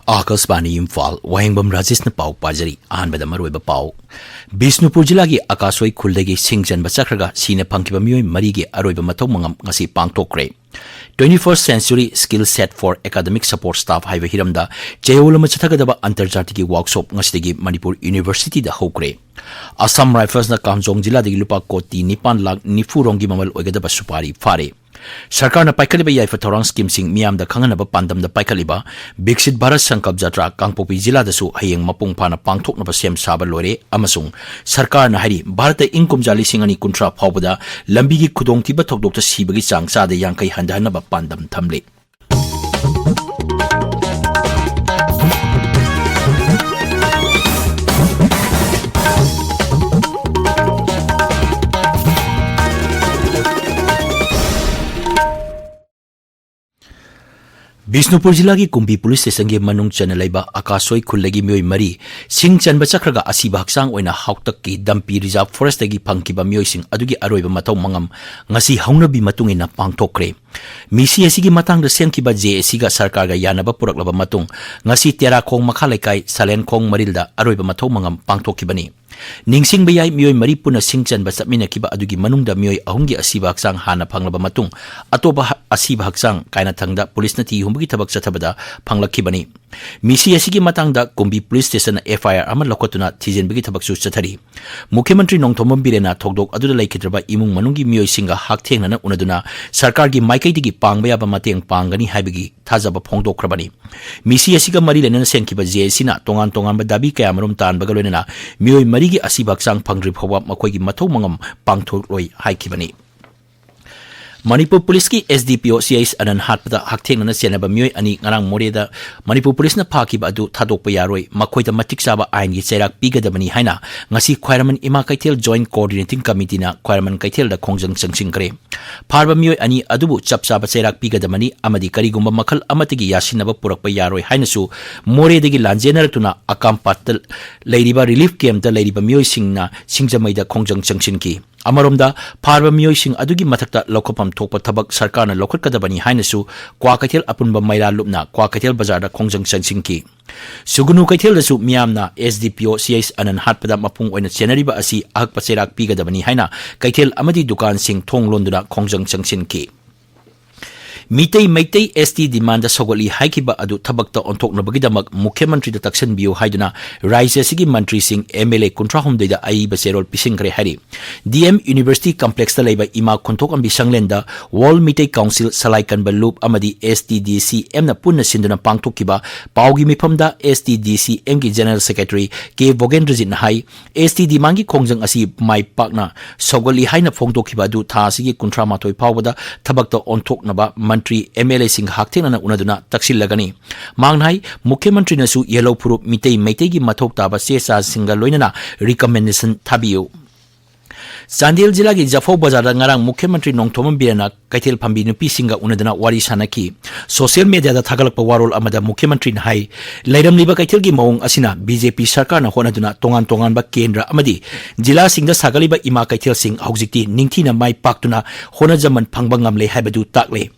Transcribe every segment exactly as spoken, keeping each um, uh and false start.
ꯑꯥꯀꯥꯁꯕꯥꯅꯤ ꯏꯝꯐꯥꯜ, ꯋꯥꯍꯦꯡꯕꯝ ꯔꯥꯖꯦꯁꯅ ꯄꯥꯎ ꯄꯥꯖꯔꯤ꯫ ꯑꯍꯥꯟꯕꯗ ꯃꯔꯨꯑꯣꯏꯕ ꯄꯥꯎ꯫ ꯕꯤꯁꯅꯨꯄꯨꯔ ꯖꯤꯂꯥꯒꯤ ꯑꯀꯥꯁꯣꯏ ꯈꯨꯜꯗꯒꯤ ꯁꯤꯡ ꯆꯟꯕ ꯆꯠꯈ꯭ꯔꯒ ꯁꯤꯅ ꯐꯪꯈꯤꯕ ꯃꯤꯑꯣꯏ ꯃꯔꯤꯒꯤ ꯑꯔꯣꯏꯕ ꯃꯊꯧ ꯃꯉꯝ ꯉꯁꯤ ꯄꯥꯡꯊꯣꯛꯈ꯭ꯔꯦ꯫ Twenty first Century Skill Set for Academic Support Staff ꯍꯥꯏꯕ ꯍꯤꯔꯝꯗ ꯆꯌꯣꯜ ꯑꯃ ꯆꯠꯊꯒꯗꯕ ꯑꯟꯇꯔꯖꯥꯇꯤꯒꯤ ꯋꯥꯔꯛꯁꯣꯞ ꯉꯁꯤꯗꯒꯤ ꯃꯅꯤꯄꯨꯔ ꯌꯨꯅꯤꯚꯔꯁꯤꯇꯤꯗ ꯍꯧꯈ꯭ꯔꯦ꯫ ꯑꯁꯥꯝ ꯔꯥꯏꯐꯜꯁꯅ ꯀꯥꯝꯖꯣꯡ ꯖꯤꯂꯥꯗꯒꯤ ꯂꯨꯄꯥ ꯀꯣꯇꯤ ꯅꯤꯄꯥꯟ ꯂꯥꯈ ꯅꯤꯐꯨ ꯔꯣꯝꯒꯤ ꯃꯃꯜ ꯑꯣꯏꯒꯗꯕ ꯁꯨꯄꯥꯔꯤ ꯐꯥꯔꯦ꯫ ꯁꯔꯀꯥꯔꯅ ꯄꯥꯏꯈꯠꯂꯤꯕ ꯌꯥꯏꯐ ꯊꯧꯔꯥꯡ ꯁ꯭ꯀꯤꯝꯁꯤꯡ ꯃꯤꯌꯥꯝꯗ ꯈꯪꯍꯟꯅꯕ ꯄꯥꯟꯗꯝꯗ ꯄꯥꯏꯈꯠꯂꯤꯕ ꯕꯤꯛꯁꯤꯠ ꯚꯥꯔꯠ ꯁꯪꯀꯜꯞ ꯖꯥꯇ꯭ꯔꯥ ꯀꯥꯡꯄꯣꯛꯄꯤ ꯖꯤꯂꯥꯗꯁꯨ ꯍꯌꯦꯡ ꯃꯄꯨꯡ ꯐꯥꯅ ꯄꯥꯡꯊꯣꯛꯅꯕ ꯁꯦꯝ ꯁꯥꯕ ꯂꯣꯏꯔꯦ ꯑꯃꯁꯨꯡ ꯁꯔꯀꯥꯔꯅ ꯍꯥꯏꯔꯤ, ꯚꯥꯔꯠꯇ ꯏꯪ ꯀꯨꯝꯖꯥ ꯂꯤꯁꯤꯡ ꯑꯅꯤ ꯀꯨꯟꯊ꯭ꯔꯥ ꯐꯥꯎꯕꯗ ꯂꯝꯕꯤꯒꯤ ꯈꯨꯗꯣꯡꯊꯤꯕ ꯊꯧꯗꯣꯛꯇ ꯁꯤꯕꯒꯤ ꯆꯥꯡ ꯆꯥꯗ ꯌꯥꯡꯈꯩ ꯍꯟꯊꯍꯟꯅꯕ ꯄꯥꯟꯗꯝ ꯊꯝꯂꯤ꯫ ꯕꯤꯁꯅꯨꯄꯨꯔ ꯖꯤꯂꯥꯒꯤ ꯀꯨꯝꯕꯤ ꯄꯨꯂꯤꯁ ꯁ꯭ꯇꯦꯁꯟꯒꯤ ꯃꯅꯨꯡ ꯆꯟꯅ ꯂꯩꯕ ꯑꯀꯥꯁꯣꯏ ꯈꯨꯜꯗꯒꯤ ꯃꯤꯑꯣꯏ ꯃꯔꯤ ꯁꯤꯡ ꯆꯟꯕ ꯆꯠꯈ꯭ꯔꯒ ꯑꯁꯤꯕ ꯍꯛꯆꯥꯡ ꯑꯣꯏꯅ ꯍꯥꯎꯇꯛꯀꯤ ꯗꯝꯄꯤ ꯔꯤꯖꯥꯔꯚ ꯐꯣꯔꯦꯁꯇꯒꯤ ꯐꯪꯈꯤꯕ ꯃꯤꯑꯣꯏꯁꯤꯡ ꯑꯗꯨꯒꯤ ꯑꯔꯣꯏꯕ ꯃꯊꯧ ꯃꯉꯝ ꯉꯁꯤ ꯍꯧꯅꯕꯤ ꯃꯇꯨꯡ ꯏꯟꯅ ꯄꯥꯡꯊꯣꯛꯈ꯭ꯔꯦ꯫ ꯃꯤꯁꯤ ꯑꯁꯤꯒꯤ ꯃꯇꯥꯡꯗ ꯁꯦꯝꯈꯤꯕ ꯖꯦ ꯑꯦ ꯁꯤꯒ ꯁꯔꯀꯥꯔꯒ ꯌꯥꯅꯕ ꯄꯨꯔꯛꯂꯕ ꯃꯇꯨꯡ ꯉꯁꯤ ꯇꯦꯔꯥꯈꯣꯡ ꯃꯈꯥ ꯂꯩꯀꯥꯏ ꯁꯂꯦꯟꯈꯣꯡ ꯃꯔꯤꯜꯗ ꯑꯔꯣꯏꯕ ꯃꯊꯧ ꯃꯉꯝ ꯄꯥꯡꯊꯣꯛꯈꯤꯕꯅꯤ꯫ ꯅꯤꯡꯁꯤꯡꯕ ꯌꯥꯏ, ꯃꯤꯑꯣꯏ ꯃꯔꯤ ꯄꯨꯟꯅ ꯁꯤꯡ ꯆꯟꯕ ꯆꯠꯃꯤꯟꯅꯈꯤꯕ ꯑꯗꯨꯒꯤ ꯃꯅꯨꯡꯗ ꯃꯤꯑꯣꯏ ꯑꯍꯨꯝꯒꯤ ꯑꯁꯤꯕ ꯍꯛꯆꯥꯡ ꯍꯥꯟꯅ ꯐꯪꯂꯕ ꯃꯇꯨꯡ, ꯑꯇꯣꯞꯄ ꯍ-, ꯑꯁꯤꯕ ꯍꯛꯆꯥꯡ ꯀꯥꯏꯅꯊꯪꯗ ꯄꯨꯂꯤꯁꯅ ꯊꯤ ꯍꯨꯝꯕꯒꯤ ꯊꯕꯛ ꯆꯠꯊꯕꯗ ꯐꯪꯂꯛꯈꯤꯕꯅꯤ꯫ ꯃꯤꯁꯤ ꯑꯁꯤꯒꯤ ꯃꯇꯥꯡꯗ ꯀꯨꯝꯕꯤ ꯄꯨꯂꯤꯁ ꯁ꯭ꯇꯦꯁꯟꯅ ꯑꯦꯐ ꯑꯥꯏ ꯑꯥꯔ ꯑꯃ ꯂꯧꯈꯠꯇꯨꯅ ꯊꯤꯖꯤꯟꯕꯒꯤ ꯊꯕꯛꯁꯨ ꯆꯠꯊꯔꯤ꯫ ꯃꯨꯈ꯭ꯌ ꯃꯟꯇ꯭ꯔꯤ ꯅꯣꯡꯊꯣꯝꯕꯝ ꯕꯤꯔꯦꯟꯅ ꯊꯧꯗꯣꯛ ꯑꯗꯨꯗ ꯂꯩꯈꯤꯗ꯭ꯔꯕ ꯏꯃꯨꯡ ꯃꯅꯨꯡꯒꯤ ꯃꯤꯑꯣꯏꯁꯤꯡꯒ ꯍꯛꯊꯦꯡꯅꯅ ꯎꯅꯗꯨꯅ ꯁꯔꯀꯥꯔꯒꯤ ꯃꯥꯏꯀꯩꯗꯒꯤ ꯄꯥꯡꯕ ꯌꯥꯕ ꯃꯇꯦꯡ ꯄꯥꯡꯒꯅꯤ ꯍꯥꯏꯕꯒꯤ ꯊꯥꯖꯕ ꯐꯣꯡꯗꯣꯛꯈ꯭ꯔꯕꯅꯤ꯫ ꯃꯤꯁꯤ ꯑꯁꯤꯒ ꯃꯔꯤ ꯂꯩꯅꯅ ꯁꯦꯝꯈꯤꯕ ꯖꯦ ꯑꯦ ꯁꯤꯅ ꯇꯣꯉꯥꯟ ꯇꯣꯉꯥꯟꯕ ꯗꯥꯕꯤ ꯀꯌꯥꯃꯔꯨꯝ ꯇꯥꯟꯕꯒ ꯂꯣꯏꯅꯅ ꯃꯤꯑꯣꯏ ꯃꯔꯤꯒꯤ ꯑꯁꯤꯕ ꯍꯛꯆꯥꯡ ꯐꯪꯗ꯭ꯔꯤ ꯐꯥꯎꯕ ꯃꯈꯣꯏꯒꯤ ꯃꯊꯧ ꯃꯉꯝ ꯄꯥꯡꯊꯣꯛꯂꯣꯏ ꯍꯥꯏꯈꯤꯕꯅꯤ꯫ ꯃꯅꯤꯄꯨꯔ ꯄꯨꯂꯤꯁꯀꯤ ꯑꯦꯁ ꯗꯤ ꯄꯤ ꯑꯣ ꯁꯤ ꯑꯩꯁ ꯑꯅꯟ ꯍꯥꯠꯄꯗ ꯍꯛꯊꯦꯡꯅꯅ ꯆꯦꯟꯅꯕ ꯃꯤꯑꯣꯏ ꯑꯅꯤ ꯉꯔꯥꯡ ꯃꯣꯔꯦꯗ ꯃꯅꯤꯄꯨꯔ ꯄꯨꯂꯤꯁꯅ ꯐꯥꯈꯤꯕ ꯑꯗꯨ ꯊꯥꯗꯣꯛꯄ ꯌꯥꯔꯣꯏ, ꯃꯈꯣꯏꯗ ꯃꯇꯤꯛ ꯆꯥꯕ ꯑꯥꯏꯟꯒꯤ ꯆꯩꯔꯥꯛ ꯄꯤꯒꯗꯕꯅꯤ ꯍꯥꯏꯅ ꯉꯁꯤ ꯈ꯭ꯋꯥꯏꯔꯝꯕꯟ ꯏꯃꯥ ꯀꯩꯊꯦꯜ ꯖꯣꯏꯟꯠ ꯀꯣꯑꯣꯔꯗꯤꯅꯦꯇꯤꯡ ꯀꯃꯤꯇꯤꯅ ꯈ꯭ꯋꯥꯏꯔꯝꯕꯟ ꯀꯩꯊꯦꯜꯗ ꯈꯣꯡꯖꯪ ꯆꯪꯁꯤꯟꯈ꯭ꯔꯦ꯫ ꯐꯥꯔꯕ ꯃꯤꯑꯣꯏ ꯑꯅꯤ ꯑꯗꯨꯕꯨ ꯆꯞ ꯆꯥꯕ ꯆꯩꯔꯥꯛ ꯄꯤꯒꯗꯕꯅꯤ ꯑꯃꯗꯤ ꯀꯔꯤꯒꯨꯝꯕ ꯃꯈꯜ ꯑꯃꯠꯇꯒꯤ ꯌꯥꯁꯤꯟꯅꯕ ꯄꯨꯔꯛꯄ ꯌꯥꯔꯣꯏ ꯍꯥꯏꯅꯁꯨ ꯃꯣꯔꯦꯗꯒꯤ ꯂꯥꯟꯖꯦꯟꯅꯔꯛꯇꯨꯅ ꯑꯀꯥꯝꯄꯥꯠꯇ ꯂꯩꯔꯤꯕ ꯔꯤꯂꯤꯐ ꯀꯦꯝꯞꯇ ꯂꯩꯔꯤꯕ ꯃꯤꯑꯣꯏꯁꯤꯡꯅ ꯁꯤꯡꯖꯃꯩꯗ ꯈꯣꯡꯖꯪ ꯆꯪꯁꯤꯟꯈꯤ꯫ ꯑꯃꯔꯣꯝꯗ, ꯐꯥꯔꯕ ꯃꯤꯑꯣꯏꯁꯤꯡ ꯑꯗꯨꯒꯤ ꯃꯊꯛꯇ ꯂꯧꯈꯠꯐꯝ ꯊꯣꯛꯄ ꯊꯕꯛ ꯁꯔꯀꯥꯔꯅ ꯂꯧꯈꯠꯀꯗꯕꯅꯤ ꯍꯥꯏꯅꯁꯨ ꯀ꯭ꯋꯥꯀꯩꯊꯦꯜ ꯑꯄꯨꯟꯕ ꯃꯩꯔꯥ ꯂꯨꯞꯅ ꯀ꯭ꯋꯥꯀꯩꯊꯦꯜ ꯕꯖꯥꯔꯗ ꯈꯣꯡꯖꯪ ꯆꯪꯁꯤꯟꯈꯤ꯫ ꯁꯨꯒꯨꯅꯨ ꯀꯩꯊꯦꯜꯗꯁꯨ ꯃꯤꯌꯥꯝꯅ ꯑꯦꯁ ꯗꯤ ꯄꯤ ꯑꯣ ꯁꯤ ꯑꯩꯆ ꯑꯅꯟ ꯍꯥꯠꯄꯗ ꯃꯄꯨꯡ ꯑꯣꯏꯅ ꯆꯦꯟꯅꯔꯤꯕ ꯑꯁꯤ ꯑꯍꯛꯄ ꯆꯩꯔꯥꯛ ꯄꯤꯒꯗꯕꯅꯤ ꯍꯥꯏꯅ ꯀꯩꯊꯦꯜ ꯑꯃꯗꯤ ꯗꯨꯀꯥꯟꯁꯤꯡ ꯊꯣꯡ ꯂꯣꯟꯗꯨꯅ ꯈꯣꯡꯖꯪ ꯆꯪꯁꯤꯟꯈꯤ꯫ ꯃꯤꯇꯩ ꯃꯩꯇꯩ ꯑꯦꯁ ꯇꯤ ꯗꯤꯃꯥꯟꯗ ꯁꯧꯒꯠꯂꯤ ꯍꯥꯏꯈꯤꯕ ꯑꯗꯨ ꯊꯕꯛꯇ ꯑꯣꯟꯊꯣꯛꯅꯕꯒꯤꯗꯃꯛ ꯃꯨꯈ꯭ꯌ ꯃꯟꯇ꯭ꯔꯤꯗ ꯇꯛꯁꯟꯕꯤꯌꯨ ꯍꯥꯏꯗꯨꯅ ꯔꯥꯖ꯭ꯌ ꯑꯁꯤꯒꯤ ꯃꯟꯇ꯭ꯔꯤꯁꯤꯡ, ꯑꯦꯝ ꯑꯦꯜ ꯑꯦ ꯀꯨꯟꯊ꯭ꯔꯥ ꯍꯨꯝꯗꯣꯏꯗ ꯑꯏꯕ ꯆꯦꯔꯣꯜ ꯄꯤꯁꯤꯟꯈ꯭ꯔꯦ ꯍꯥꯏꯔꯤ꯫ ꯗꯤ ꯑꯦꯝ ꯌꯨꯅꯤꯚꯔꯁꯤꯇꯤ ꯀꯝꯄ꯭ꯂꯦꯛꯁꯇ ꯂꯩꯕ ꯏꯃꯥ ꯈꯨꯟꯊꯣꯛ ꯑꯝꯕꯤ ꯁꯪꯂꯦꯟꯗ ꯋꯥꯔꯜ ꯃꯤꯇꯩ ꯀꯥꯎꯟꯁꯤꯜ ꯁꯂꯥꯏ ꯀꯟꯕ ꯂꯨꯞ ꯑꯃꯗꯤ ꯑꯦꯁ ꯇꯤ ꯗꯤ ꯁꯤ ꯑꯦꯝꯅ ꯄꯨꯟꯅ ꯁꯤꯟꯗꯨꯅ ꯄꯥꯡꯊꯣꯛꯈꯤꯕ ꯄꯥꯎꯒꯤ ꯃꯤꯐꯝꯗ ꯑꯦꯁ ꯇꯤ ꯗꯤ ꯁꯤ ꯑꯦꯝꯒꯤ ꯖꯦꯅꯔꯦꯜ ꯁꯦꯀ꯭ꯔꯦꯇꯔꯤ ꯀꯦ ꯚꯣꯒꯦꯟꯗ꯭ꯔꯖꯤꯠꯅ ꯍꯥꯏ, ꯑꯦꯁ ꯇꯤ ꯗꯤꯃꯥꯟꯒꯤ ꯈꯣꯡꯖꯪ ꯑꯁꯤ ꯃꯥꯏ ꯄꯥꯛꯅ ꯁꯧꯒꯠꯂꯤ ꯍꯥꯏꯅ ꯐꯣꯡꯗꯣꯛꯈꯤꯕ ꯑꯗꯨ ꯊꯥ ꯑꯁꯤꯒꯤ ꯀꯨꯟꯊ꯭ꯔꯥ ꯃꯥꯊꯣꯏ ꯐꯥꯎꯕꯗ ꯊꯕꯛꯇ ꯑꯣꯟꯊꯣꯛꯅꯕ ꯃꯟꯇ꯭ꯔꯤ, ꯑꯦꯝ ꯑꯦꯜ ꯑꯦꯁꯤꯡꯒ ꯍꯛꯊꯦꯡꯅꯅ ꯎꯅꯗꯨꯅ ꯇꯛꯁꯤꯜꯂꯒꯅꯤ꯫ ꯃꯍꯥꯛꯅ ꯍꯥꯏ, ꯃꯨꯈ꯭ꯌ ꯃꯟꯇ꯭ꯔꯤꯅꯁꯨ ꯌꯦꯜꯍꯧ ꯐꯨꯔꯨꯞ ꯃꯤꯇꯩ ꯃꯩꯇꯩꯒꯤ ꯃꯊꯧ ꯇꯥꯕ ꯆꯦ ꯆꯥꯡꯁꯤꯡꯒ ꯂꯣꯏꯅꯅ ꯔꯤꯀꯃꯦꯟꯗꯦꯁꯟ ꯊꯥꯕꯤꯌꯨ꯫ ꯆꯥꯟꯗꯦꯜ ꯖꯤꯂꯥꯒꯤ ꯖꯐꯧ ꯕꯖꯥꯔꯗ ꯉꯔꯥꯡ ꯃꯨꯈ꯭ꯌ ꯃꯟꯇ꯭ꯔꯤ ꯅꯣꯡꯊꯣꯝꯕꯝ ꯕꯤꯔꯦꯟꯅ ꯀꯩꯊꯦꯜ ꯐꯝꯕꯤ ꯅꯨꯄꯤꯁꯤꯡꯒ ꯎꯅꯗꯨꯅ ꯋꯥꯔꯤ ꯁꯥꯟꯅꯈꯤ꯫ ꯁꯣꯁꯤꯌꯦꯜ ꯃꯦꯗꯤꯌꯥꯗ ꯊꯥꯒꯠꯂꯛꯄ ꯋꯥꯔꯣꯜ ꯑꯃꯗ ꯃꯨꯈ꯭ꯌ ꯃꯟꯇ꯭ꯔꯤꯅ ꯍꯥꯏ, ꯂꯩꯔꯝꯂꯤꯕ ꯀꯩꯊꯦꯜꯒꯤ ꯃꯑꯣꯡ ꯑꯁꯤꯅ ꯕꯤ ꯖꯦ ꯄꯤ ꯁꯔꯀꯥꯔꯅ ꯍꯣꯠꯅꯗꯨꯅ ꯇꯣꯉꯥꯟ ꯇꯣꯉꯥꯟꯕ ꯀꯦꯟꯗ꯭ꯔ ꯑꯃꯗꯤ ꯖꯤꯂꯥꯁꯤꯡꯗ ꯁꯥꯒꯠꯂꯤꯕ ꯏꯃꯥ ꯀꯩꯊꯦꯜꯁꯤꯡ ꯍꯧꯖꯤꯛꯇꯤ ꯅꯤꯡꯊꯤꯅ ꯃꯥꯏ ꯄꯥꯛꯇꯨꯅ ꯍꯣꯠꯅꯖꯃꯟ ꯐꯪꯕ ꯉꯝꯂꯦ ꯍꯥꯏꯕꯗꯨ ꯇꯥꯛꯂꯦ꯫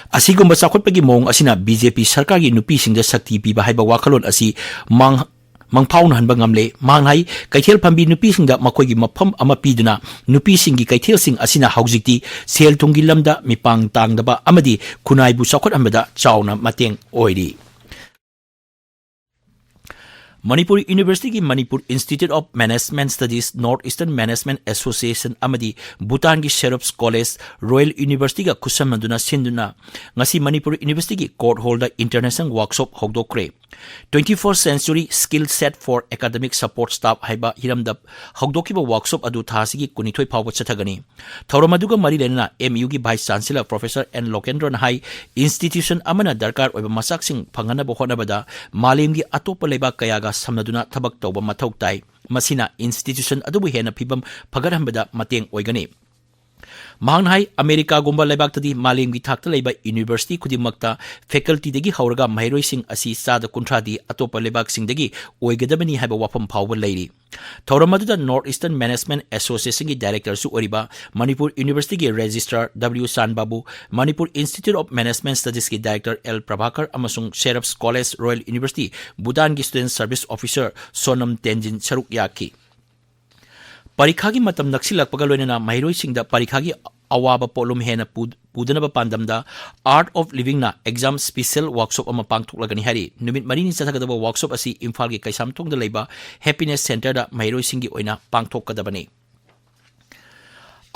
ꯑꯁꯤꯒꯨꯝꯕ ꯆꯥꯎꯈꯠꯄꯒꯤ ꯃꯑꯣꯡ ꯑꯁꯤꯅ ꯕꯤ ꯖꯦ ꯄꯤ ꯁꯔꯀꯥꯔꯒꯤ ꯅꯨꯄꯤꯁꯤꯡꯗ ꯁꯛꯇꯤ ꯄꯤꯕ ꯍꯥꯏꯕ ꯋꯥꯈꯜꯂꯣꯟ ꯑꯁꯤ ꯃꯥꯡ-, ꯃꯪꯐꯥꯎꯅꯍꯟꯕ ꯉꯝꯂꯦ꯫ ꯃꯍꯥꯛꯅ ꯍꯥꯏ, ꯀꯩꯊꯦꯜ ꯐꯝꯕꯤ ꯅꯨꯄꯤꯁꯤꯡꯗ ꯃꯈꯣꯏꯒꯤ ꯃꯐꯝ ꯑꯃ ꯄꯤꯗꯨꯅ ꯅꯨꯄꯤꯁꯤꯡꯒꯤ ꯀꯩꯊꯦꯜꯁꯤꯡ ꯑꯁꯤꯅ ꯍꯧꯖꯤꯛꯇꯤ ꯁꯦꯜ ꯊꯨꯝꯒꯤ ꯂꯝꯗ ꯃꯤꯄꯥꯡ ꯇꯥꯡꯗꯕ ꯑꯃꯗꯤ ꯈꯨꯟꯅꯥꯏꯕꯨ ꯆꯥꯎꯈꯠꯍꯟꯕꯗ ꯆꯥꯎꯅ ꯃꯇꯦꯡ ꯑꯣꯏꯔꯤ꯫ ꯃꯅꯤꯄꯨꯔ ꯌꯨꯅꯤꯚꯔꯁꯤꯇꯤꯒꯤ Manipur Institute of Management Studies, North Eastern Management Association ꯑꯃꯗꯤ ꯚꯨꯇꯥꯟꯒꯤ ꯁꯦꯔꯞꯁ ꯀꯣꯂꯦꯖ, ꯔꯣꯌꯦꯜ ꯌꯨꯅꯤꯚꯔꯁꯤꯇꯤꯒ ꯈꯨꯠꯁꯝꯅꯗꯨꯅ ꯁꯤꯟꯗꯨꯅ ꯉꯁꯤ ꯃꯅꯤꯄꯨꯔ ꯌꯨꯅꯤꯚꯔꯁꯤꯇꯤꯒꯤ ꯀꯣꯔꯠ ꯍꯣꯜꯗ ꯏꯟꯇꯔꯅꯦꯁꯅꯦꯜ ꯋꯥꯔꯛꯁꯣꯞ ꯍꯧꯗꯣꯛꯈ꯭ꯔꯦ꯫ Twenty-first Century Skill Set for Academic Support Staff ꯍꯥꯏꯕ ꯍꯤꯔꯝꯗ ꯍꯧꯗꯣꯛꯈꯤꯕ ꯋꯥꯔꯛꯁꯣꯞ ꯑꯗꯨ ꯊꯥ ꯑꯁꯤꯒꯤ ꯀꯨꯟꯅꯤꯊꯣꯏ ꯐꯥꯎꯕ ꯆꯠꯊꯒꯅꯤ꯫ ꯊꯧꯔꯝ ꯑꯗꯨꯒ ꯃꯔꯤ ꯂꯩꯅꯅ ꯑꯦꯝ ꯌꯨꯒꯤ ꯚꯥꯏꯁ ꯆꯥꯟꯁꯦꯂꯔ ꯄ꯭ꯔꯣꯐꯦꯁꯔ ꯑꯦꯟ ꯂꯣꯀꯦꯟꯗ꯭ꯔꯣꯅ ꯍꯥꯏ, ꯏꯟꯁꯇꯤꯇ꯭ꯌꯨꯁꯟ ꯑꯃꯅ ꯗꯔꯀꯥꯔ ꯑꯣꯏꯕ ꯃꯆꯥꯛꯁꯤꯡ ꯐꯪꯍꯟꯅꯕ ꯍꯣꯠꯅꯕꯗ ꯃꯥꯂꯦꯝꯒꯤ ꯑꯇꯣꯞꯄ ꯂꯩꯕꯥꯛ ꯀꯌꯥꯒ ꯁꯝꯅꯗꯨꯅ ꯊꯕꯛ ꯇꯧꯕ ꯃꯊꯧ ꯇꯥꯏ꯫ ꯃꯁꯤꯅ ꯏꯟꯁꯇꯤꯇ꯭ꯌꯨꯁꯟ ꯑꯗꯨꯕꯨ ꯍꯦꯟꯅ ꯐꯤꯕꯝ ꯐꯒꯠꯍꯟꯕꯗ ꯃꯇꯦꯡ ꯑꯣꯏꯒꯅꯤ꯫ ꯃꯍꯥꯛꯅ ꯍꯥꯏ, ꯑꯃꯦꯔꯤꯀꯥꯒꯨꯝꯕ ꯂꯩꯕꯥꯛꯇꯗꯤ ꯃꯥꯂꯦꯝꯒꯤ ꯊꯥꯛꯇ ꯂꯩꯕ ꯌꯨꯅꯤꯚꯔꯁꯤꯇꯤ ꯈꯨꯗꯤꯡꯃꯛꯇ ꯐꯦꯀꯜꯇꯤꯗꯒꯤ ꯍꯧꯔꯒ ꯃꯍꯩꯔꯣꯏꯁꯤꯡ ꯑꯁꯤ ꯆꯥꯗ ꯀꯨꯟꯊ꯭ꯔꯥꯗꯤ ꯑꯇꯣꯞꯄ ꯂꯩꯕꯥꯛꯁꯤꯡꯗꯒꯤ ꯑꯣꯏꯒꯗꯕꯅꯤ ꯍꯥꯏꯕ ꯋꯥꯐꯝ ꯐꯥꯎꯕ ꯂꯩꯔꯤ꯫ ꯊꯧꯔꯝ ꯑꯗꯨꯗ North Eastern Management Associationꯒꯤ ꯗꯥꯏꯔꯦꯛꯇꯔꯁꯨ ꯑꯣꯏꯔꯤꯕ ꯃꯅꯤꯄꯨꯔ ꯌꯨꯅꯤꯚꯔꯁꯤꯇꯤꯒꯤ registrar W Shanbabu, Manipur Institute of Management Studiesꯀꯤ ꯗꯥꯏꯔꯦꯛꯇꯔ ꯑꯦꯜ ꯄ꯭ꯔꯚꯥꯀꯔ ꯑꯃꯁꯨꯡ Serap's College Royal University ꯚꯨꯇꯥꯟꯒꯤ Student Service Officer Sonam ꯇꯦꯟꯖꯤꯟ ꯁꯔꯨꯛ ꯌꯥꯈꯤ꯫ ꯄꯔꯤꯈꯥꯒꯤ ꯃꯇꯝ ꯅꯛꯁꯤꯜꯂꯛꯄꯒ ꯂꯣꯏꯅꯅ ꯃꯍꯩꯔꯣꯏꯁꯤꯡꯗ ꯄꯔꯤꯈꯥꯒꯤ ꯑꯋꯥꯕ ꯄꯣꯠꯂꯨꯝ ꯍꯦꯟꯅ ꯄꯨ-, ꯄꯨꯗꯅꯕ ꯄꯥꯟꯗꯝꯗ Art of Livingꯅ exam special workshop ꯑꯃ ꯄꯥꯡꯊꯣꯛꯂꯒꯅꯤ ꯍꯥꯏꯔꯤ꯫ ꯅꯨꯃꯤꯠ ꯃꯔꯤꯅꯤ ꯆꯠꯊꯒꯗꯕ workshop ꯑꯁꯤ ꯏꯝꯐꯥꯜꯒꯤ ꯀꯩꯁꯥꯝꯊꯣꯡꯗ ꯂꯩꯕ Happiness Centreꯗ ꯃꯍꯩꯔꯣꯏꯁꯤꯡꯒꯤ ꯑꯣꯏꯅ ꯄꯥꯡꯊꯣꯛꯀꯗꯕꯅꯤ꯫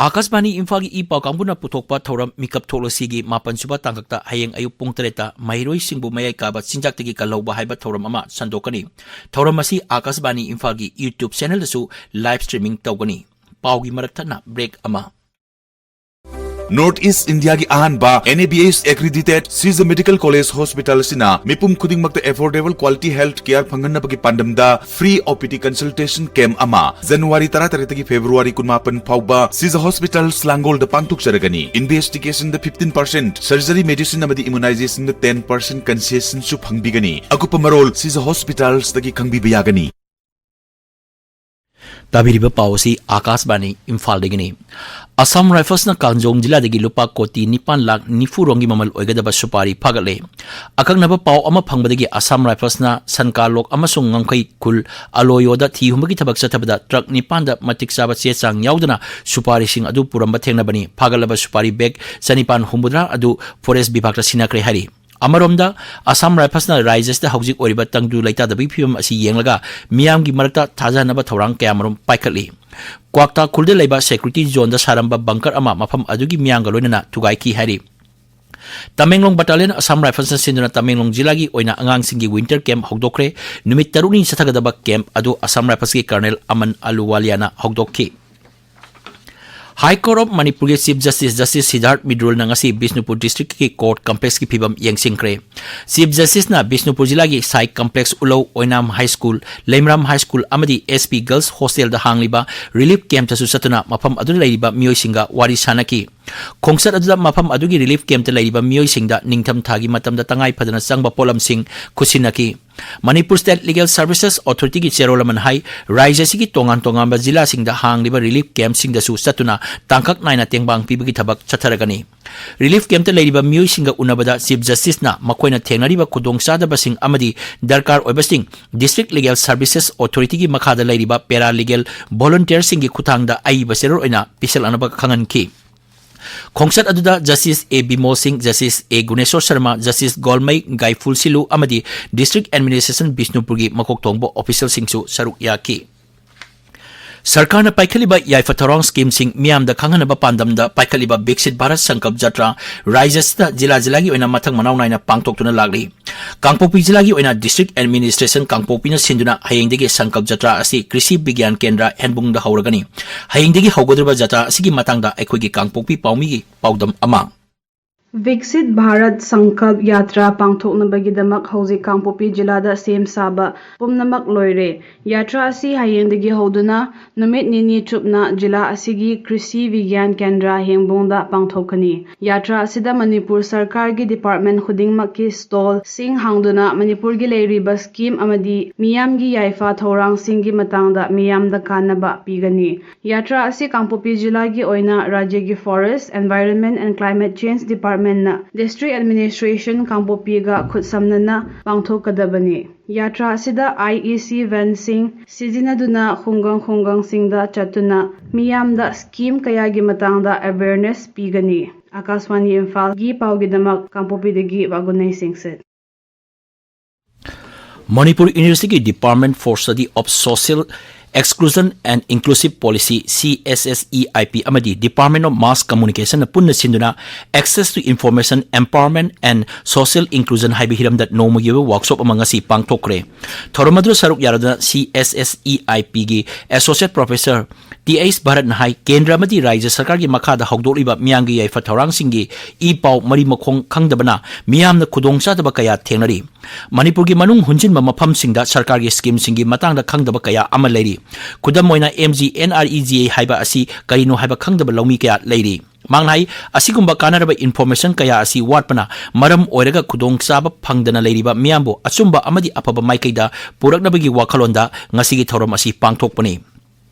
ꯑꯥꯀꯥꯁꯕꯥꯅꯤ ꯏꯝꯐꯥꯜꯒꯤ ꯏ ꯄꯥꯎ ꯀꯥꯡꯕꯨꯅ ꯄꯨꯊꯣꯛꯄ ꯊꯧꯔꯝ ꯃꯤꯀꯞ ꯊꯣꯛꯂꯁꯤꯒꯤ ꯃꯥꯄꯟ ꯁꯨꯕ ꯇꯥꯡꯀꯛꯇ ꯍꯌꯦꯡ ꯑꯌꯨꯛ ꯄꯨꯡ ꯇꯔꯦꯠꯇ ꯃꯍꯩꯔꯣꯏꯁꯤꯡꯕꯨ ꯃꯌꯥꯏ ꯀꯥꯕ ꯆꯤꯟꯖꯥꯛꯇꯒꯤ ꯀꯜꯍꯧꯕ ꯍꯥꯏꯕ ꯊꯧꯔꯝ ꯑꯃ ꯁꯟꯗꯣꯛꯀꯅꯤ꯫ ꯊꯧꯔꯝ ꯑꯁꯤ ꯑꯥꯀꯥꯁꯕꯥꯅꯤ ꯏꯝꯐꯥꯜꯒꯤ YouTube channelꯗꯁꯨ live streaming ꯇꯧꯒꯅꯤ꯫ ꯄꯥꯎꯒꯤ ꯃꯔꯛ ꯊꯠꯅ break ꯑꯃ꯫ North East Indiaꯒꯤ ꯑꯍꯥꯟꯕ N A B S accredited Sija Medical College Hospital ꯑꯁꯤꯅ ꯃꯤꯄꯨꯝ ꯈꯨꯗꯤꯡꯃꯛꯇ affordable quality health care ꯐꯪꯍꯟꯅꯕꯒꯤ ꯄꯥꯟꯗꯝꯗ free O P D consultation camp ꯑꯃ January ꯇꯔꯥꯇꯔꯦꯠꯇꯒꯤ February ꯀꯨꯟꯃꯥꯄꯟ ꯐꯥꯎꯕ Sija Hospital ꯂꯥꯡꯒꯣꯜꯗ ꯄꯥꯡꯊꯣꯛꯆꯔꯒꯅꯤ꯫ Investigationꯗ fifteen percent, surgery, medicine ꯑꯃꯗꯤ immunizationꯗ ten percent concessionꯁꯨ ꯐꯪꯕꯤꯒꯅꯤ꯫ ꯑꯀꯨꯞꯄ ꯃꯔꯣꯜ Sija Hospitalsꯇꯒꯤ ꯈꯪꯕꯤꯕ ꯌꯥꯒꯅꯤ꯫ ꯇꯥꯕꯤꯔꯤꯕ ꯄꯥꯎ ꯑꯁꯤ ꯑꯥꯀꯥꯁꯕꯥꯅꯤ ꯏꯝꯐꯥꯜꯗꯒꯤꯅꯤ꯫ ꯑꯁꯥꯝ ꯔꯥꯏꯐꯜꯁꯅ ꯀꯥꯡꯖꯣꯡ ꯖꯤꯂꯥꯗꯒꯤ ꯂꯨꯄꯥ ꯀꯣꯇꯤ ꯅꯤꯄꯥꯟ ꯂꯥꯈ ꯅꯤꯐꯨ ꯔꯣꯝꯒꯤ ꯃꯃꯜ ꯑꯣꯏꯒꯗꯕ ꯁꯨꯄꯥꯔꯤ ꯐꯥꯒꯠꯂꯦ꯫ ꯑꯀꯛꯅꯕ ꯄꯥꯎ ꯑꯃ ꯐꯪꯕꯗꯒꯤ ꯑꯁꯥꯝ ꯔꯥꯏꯐꯜꯁꯅ ꯁꯟꯀꯥꯂꯣꯛ ꯑꯃꯁꯨꯡ ꯉꯝꯈꯩ ꯈꯨꯜ ꯑꯂꯣꯌꯣꯗ ꯊꯤ ꯍꯨꯝꯕꯒꯤ ꯊꯕꯛ ꯆꯠꯊꯕꯗ ꯇ꯭ꯔꯛ ꯅꯤꯄꯥꯟꯗ ꯃꯇꯤꯛ ꯆꯥꯕ ꯆꯦ ꯆꯥꯡ ꯌꯥꯎꯗꯅ ꯁꯨꯄꯥꯔꯤꯁꯤꯡ ꯑꯗꯨ ꯄꯨꯔꯝꯕ ꯊꯦꯡꯅꯕꯅꯤ꯫ ꯐꯥꯒꯠꯂꯕ ꯁꯨꯄꯥꯔꯤ ꯕꯦꯒ ꯆꯅꯤꯄꯥꯟ ꯍꯨꯝꯐꯨꯇꯔꯥ ꯑꯗꯨ ꯐꯣꯔꯦꯁ ꯕꯤꯚꯥꯒꯇ ꯁꯤꯟꯅꯈ꯭ꯔꯦ ꯍꯥꯏꯔꯤ꯫ ꯑꯃꯔꯣꯝꯗ, ꯑꯁꯥꯝ ꯔꯥꯏꯐꯜꯁꯅ ꯔꯥꯏꯖ꯭ꯌ ꯑꯁꯤꯗ ꯍꯧꯖꯤꯛ ꯑꯣꯏꯔꯤꯕ ꯇꯪꯗꯨ ꯂꯩꯇꯥꯗꯕꯒꯤ ꯐꯤꯕꯝ ꯑꯁꯤ ꯌꯦꯡꯂꯒ ꯃꯤꯌꯥꯝꯒꯤ ꯃꯔꯛꯇ ꯊꯥꯖꯍꯟꯅꯕ ꯊꯧꯔꯥꯡ ꯀꯌꯥꯃꯔꯨꯝ ꯄꯥꯏꯈꯠꯂꯤ꯫ ꯀ꯭ꯋꯥꯛꯇꯥ ꯈꯨꯜꯗ ꯂꯩꯕ ꯁꯦꯀ꯭ꯌꯨꯔꯤꯇꯤ ꯖꯣꯟꯗ ꯁꯥꯔꯝꯕ ꯕꯪꯀꯔ ꯑꯃ ꯃꯐꯝ ꯑꯗꯨꯒꯤ ꯃꯤꯌꯥꯝꯒ ꯂꯣꯏꯅꯅ ꯊꯨꯒꯥꯏꯈꯤ ꯍꯥꯏꯔꯤ꯫ ꯇꯃꯦꯡꯂꯣꯡ ꯕꯠꯇꯥꯂꯤꯌꯟ ꯑꯁꯥꯝ ꯔꯥꯏꯐꯜꯁꯅ ꯁꯤꯟꯗꯨꯅ ꯇꯃꯦꯡꯂꯣꯡ ꯖꯤꯂꯥꯒꯤ ꯑꯣꯏꯅ ꯑꯉꯥꯡꯁꯤꯡꯒꯤ ꯋꯤꯟꯇꯔ ꯀꯦꯝꯞ ꯍꯧꯗꯣꯛꯈ꯭ꯔꯦ꯫ ꯅꯨꯃꯤꯠ ꯇꯔꯨꯛꯅꯤ ꯆꯠꯊꯒꯗꯕ ꯀꯦꯝꯞ ꯑꯗꯨ ꯑꯁꯥꯝ ꯔꯥꯏꯐꯜꯁꯀꯤ ꯀꯔꯅꯦꯜ ꯑꯃꯟ ꯑꯂꯨꯋꯥꯂꯤꯌꯥꯅ ꯍꯧꯗꯣꯛꯈꯤ꯫ High Court of Manipurꯒꯤ Chief Justice Justice Siddharth Midrulꯅ ꯉꯁꯤ ꯕꯤꯁꯅꯨꯄꯨꯔ districtꯀꯤ court complexꯀꯤ ꯐꯤꯕꯝ ꯌꯦꯡꯁꯤꯟꯈ꯭ꯔꯦ꯫ Chief Justiceꯅ ꯕꯤꯁꯅꯨꯄꯨꯔ ꯖꯤꯂꯥꯒꯤ ꯁꯥꯏ complex, ꯎꯂꯧ, ꯑꯣꯏꯅꯥꯝ High School, ꯂꯩꯃꯔꯥꯝ High School ꯑꯃꯗꯤ S P Girls Hostelꯗ ꯍꯥꯡꯂꯤꯕ relief campꯇꯁꯨ ꯆꯠꯇꯨꯅ ꯃꯐꯝ ꯑꯗꯨꯗ ꯂꯩꯔꯤꯕ ꯃꯤꯑꯣꯏꯁꯤꯡꯒ ꯋꯥꯔꯤ ꯁꯥꯅꯈꯤ꯫ ꯈꯣꯡꯆꯠ ꯑꯗꯨꯗ ꯃꯐꯝ ꯑꯗꯨꯒꯤ relief campꯇ ꯂꯩꯔꯤꯕ ꯃꯤꯑꯣꯏꯁꯤꯡꯗ ꯅꯤꯡꯊꯝ ꯊꯥꯒꯤ ꯃꯇꯝꯗ ꯇꯉꯥꯏ ꯐꯗꯅ ꯆꯪꯕ ꯄꯣꯠꯂꯝꯁꯤꯡ ꯈꯨꯠꯁꯤꯟꯅꯈꯤ꯫ Manipur State Legal Services Authorityꯒꯤ chairman ꯑꯃꯅ ꯍꯥꯏ, ꯔꯥꯖ꯭ꯌ ꯑꯁꯤꯒꯤ ꯇꯣꯉꯥꯟ ꯇꯣꯉꯥꯟꯕ ꯖꯤꯂꯥꯁꯤꯡꯗ ꯍꯥꯡꯂꯤꯕ relief campꯁꯤꯡꯗꯁꯨ ꯆꯠꯇꯨꯅ ꯇꯥꯡꯀꯛ ꯅꯥꯏꯅ ꯇꯦꯡꯕꯥꯡ ꯄꯤꯕꯒꯤ ꯊꯕꯛ ꯆꯠꯊꯔꯒꯅꯤ꯫ Relief campꯇ ꯂꯩꯔꯤꯕ ꯃꯤꯑꯣꯏꯁꯤꯡꯒ ꯎꯅꯕꯗ Chief Justiceꯅ ꯃꯈꯣꯏꯅ ꯊꯦꯡꯅꯔꯤꯕ ꯈꯨꯗꯣꯡꯆꯥꯗꯕꯁꯤꯡ ꯑꯃꯗꯤ ꯗꯔꯀꯥꯔ ꯑꯣꯏꯕꯁꯤꯡ District Legal Services Authorityꯒꯤ ꯃꯈꯥꯗ ꯂꯩꯔꯤꯕ paralegal volunteerꯁꯤꯡꯒꯤ ꯈꯨꯠꯊꯥꯡꯗ ꯑꯏꯕ ꯆꯦꯔꯣꯜ ꯑꯣꯏꯅ ꯄꯤꯁꯜꯂꯛꯅꯕ ꯈꯪꯍꯟꯈꯤ꯫ ꯈꯣꯡꯆꯠ ꯑꯗꯨꯗ Justice A Bimol Singh, Justice A Guneshwar Sharma, Justice Golmei Gaiful Silu ꯑꯃꯗꯤ District Administration ꯕꯤꯁꯅꯨꯄꯨꯔꯒꯤ ꯃꯀꯣꯛ ꯊꯣꯡꯕ officialꯁꯤꯡꯁꯨ ꯁꯔꯨꯛ ꯌꯥꯈꯤ꯫ ꯁꯔꯀꯥꯔꯅ ꯄꯥꯏꯈꯠꯂꯤꯕ ꯌꯥꯏꯐ ꯊꯧꯔꯥꯡ schemeꯁꯤꯡ ꯃꯤꯌꯥꯝꯗ ꯈꯪꯍꯟꯅꯕ ꯄꯥꯟꯗꯝꯗ ꯄꯥꯏꯈꯠꯂꯤꯕ Viksit Bharat Sankalp Jatra ꯔꯥꯖ꯭ꯌ ꯑꯁꯤꯗ ꯖꯤꯂꯥ ꯖꯤꯂꯥꯒꯤ ꯑꯣꯏꯅ ꯃꯊꯪ ꯃꯅꯥꯎ ꯅꯥꯏꯅ ꯄꯥꯡꯊꯣꯛꯇꯨꯅ ꯂꯥꯛꯂꯤ꯫ ꯀꯥꯡꯄꯣꯛꯄꯤ ꯖꯤꯂꯥꯒꯤ ꯑꯣꯏꯅ District Administration ꯀꯥꯡꯄꯣꯛꯄꯤꯅ ꯁꯤꯟꯗꯨꯅ ꯍꯌꯦꯡꯗꯒꯤ Sankalp Jatra ꯑꯁꯤ ꯀ꯭ꯔꯤꯁꯤ ꯕꯤꯒ꯭ꯌꯥꯟ ꯀꯦꯟꯗ꯭ꯔ ꯍꯦꯟꯕꯨꯡꯗ ꯍꯧꯔꯒꯅꯤ꯫ ꯍꯌꯦꯡꯗꯒꯤ ꯍꯧꯒꯗꯧꯔꯤꯕ ꯖꯇ꯭ꯔꯥ ꯑꯁꯤꯒꯤ ꯃꯇꯥꯡꯗ ꯑꯩꯈꯣꯏꯒꯤ ꯀꯥꯡꯄꯣꯛꯄꯤ ꯄꯥꯎꯃꯤꯒꯤ ꯄꯥꯎꯗꯝ ꯑꯃ꯫ Viksit Bharat Sankalp Yatra ꯄꯥꯡꯊꯣꯛꯅꯕꯒꯤꯗꯃꯛ ꯍꯧꯖꯤꯛ ꯀꯥꯡꯄꯣꯛꯄꯤ ꯖꯤꯂꯥꯗ ꯁꯦꯝ ꯁꯥꯕ ꯄꯨꯝꯅꯃꯛ ꯂꯣꯏꯔꯦ꯫ ꯌꯥꯇ꯭ꯔꯥ ꯑꯁꯤ ꯍꯌꯦꯡꯗꯒꯤ ꯍꯧꯗꯨꯅ ꯅꯨꯃꯤꯠ ꯅꯤꯅꯤ ꯆꯨꯞꯅ ꯖꯤꯂꯥ ꯑꯁꯤꯒꯤ ꯀ꯭ꯔꯤꯁꯤ ꯕꯤꯒ꯭ꯌꯥꯟ ꯀꯦꯟꯗ꯭ꯔ ꯍꯦꯡꯕꯣꯡꯗ ꯄꯥꯡꯊꯣꯛꯀꯅꯤ꯫ ꯌꯥꯇ꯭ꯔꯥ ꯑꯁꯤꯗ ꯃꯅꯤꯄꯨꯔ ꯁꯔꯀꯥꯔꯒꯤ department ꯈꯨꯗꯤꯡꯃꯛꯀꯤ stallꯁꯤꯡ ꯍꯥꯡꯗꯨꯅ ꯃꯅꯤꯄꯨꯔꯒꯤ ꯂꯩꯔꯤꯕ scheme ꯑꯃꯗꯤ ꯃꯤꯌꯥꯝꯒꯤ ꯌꯥꯏꯐ ꯊꯧꯔꯥꯡꯁꯤꯡꯒꯤ ꯃꯇꯥꯡꯗ ꯃꯤꯌꯥꯝꯗ ꯀꯥꯟꯅꯕ ꯄꯤꯒꯅꯤ꯫ ꯌꯥꯇ꯭ꯔꯥ ꯑꯁꯤ ꯀꯥꯡꯄꯣꯛꯄꯤ ꯖꯤꯂꯥꯒꯤ ꯑꯣꯏꯅ ꯔꯥꯖ꯭ꯌꯒꯤ Forest, Environment and Climate Change Departmentꯅ District Administration ꯀꯥꯡꯄꯣꯛꯄꯤꯒ ꯈꯨꯠꯁꯝꯅꯅ ꯄꯥꯡꯊꯣꯛꯀꯗꯕꯅꯤ꯫ ꯌꯥꯇ꯭ꯔꯥ ꯑꯁꯤꯗ I E C vanꯁꯤꯡ ꯁꯤꯖꯤꯟꯅꯗꯨꯅ ꯈꯨꯡꯒꯪ ꯈꯨꯡꯒꯪꯁꯤꯡꯗ ꯆꯠꯇꯨꯅ ꯃꯤꯌꯥꯝꯗ scheme ꯀꯌꯥꯒꯤ ꯃꯇꯥꯡꯗ awareness ꯄꯤꯒꯅꯤ꯫ ꯑꯀꯥꯁꯋꯥꯅꯤ ꯏꯝꯐꯥꯜꯒꯤ ꯄꯥꯎꯒꯤꯗꯃꯛ ꯀꯥꯡꯄꯣꯛꯄꯤꯗꯒꯤ ꯋꯥꯒꯨꯅꯩ ꯁꯤꯡꯁꯤꯠ꯫ Manipur Universityꯒꯤ Department for Study of Social Exclusion and Inclusive Policy, C S S E I P, ꯑꯃꯗꯤ Department of Mass Communication ꯅ ꯄꯨꯟꯅ ꯁꯤꯟꯗꯨꯅ Access to Information, Empowerment and Social Inclusion ꯍꯥꯏꯕ ꯍꯤꯔꯝꯗ ꯅꯣꯡꯃꯒꯤ ꯑꯣꯏꯕ workshop ꯑꯃ ꯉꯁꯤ ꯄꯥꯡꯊꯣꯛꯈ꯭ꯔꯦ꯫ ꯊꯧꯔꯝ ꯑꯗꯨꯗ ꯁꯔꯨꯛ ꯌꯥꯔꯗꯨꯅ C S S E I P ꯒꯤ Associate Professor ꯇꯤ ꯑꯩꯆ ꯚꯥꯔꯠꯅ ꯍꯥꯏ, ꯀꯦꯟꯗ꯭ꯔ ꯑꯃꯗꯤ ꯔꯥꯖ꯭ꯌ ꯁꯔꯀꯥꯔꯒꯤ ꯃꯈꯥꯗ ꯍꯧꯗꯣꯛꯂꯤꯕ ꯃꯤꯌꯥꯝꯒꯤ ꯌꯥꯏꯐ ꯊꯧꯔꯥꯡꯁꯤꯡꯒꯤ ꯏ ꯄꯥꯎ ꯃꯔꯤ ꯃꯈꯣꯡ ꯈꯪꯗꯕꯅ ꯃꯤꯌꯥꯝꯅ ꯈꯨꯗꯣꯡꯆꯥꯗꯕ ꯀꯌꯥ ꯊꯦꯡꯅꯔꯤ꯫ ꯃꯅꯤꯄꯨꯔꯒꯤ ꯃꯅꯨꯡ ꯍꯨꯟꯖꯤꯟꯕ ꯃꯐꯝꯁꯤꯡꯗ ꯁꯔꯀꯥꯔꯒꯤ scheme ꯁꯤꯡꯒꯤ ꯃꯇꯥꯡꯗ ꯈꯪꯗꯕ ꯀꯌꯥ ꯑꯃ ꯂꯩꯔꯤ꯫ ꯈꯨꯗꯝ ꯑꯣꯏꯅ, M G N R E G A ꯍꯥꯏꯕ ꯑꯁꯤ ꯀꯔꯤꯅꯣ ꯍꯥꯏꯕ ꯈꯪꯗꯕ ꯂꯧꯃꯤ ꯀꯌꯥ ꯂꯩꯔꯤ꯫ ꯃꯍꯥꯛꯅ ꯍꯥꯏ, ꯑꯁꯤꯒꯨꯝꯕ ꯀꯥꯟꯅꯔꯕ information ꯀꯌꯥ ꯑꯁꯤ ꯋꯥꯠꯄꯅ ꯃꯔꯝ ꯑꯣꯏꯔꯒ ꯈꯨꯗꯣꯡꯆꯥꯕ ꯐꯪꯗꯅ ꯂꯩꯔꯤꯕ ꯃꯤꯌꯥꯝꯕꯨ ꯑꯆꯨꯝꯕ ꯑꯃꯗꯤ ꯑꯐꯕ ꯃꯥꯏꯀꯩꯗ ꯄꯨꯔꯛꯅꯕꯒꯤ ꯋꯥꯈꯜꯂꯣꯟꯗ ꯉꯁꯤꯒꯤ ꯊꯧꯔꯝ ꯑꯁꯤ ꯄꯥꯡꯊꯣꯛꯄꯅꯤ꯫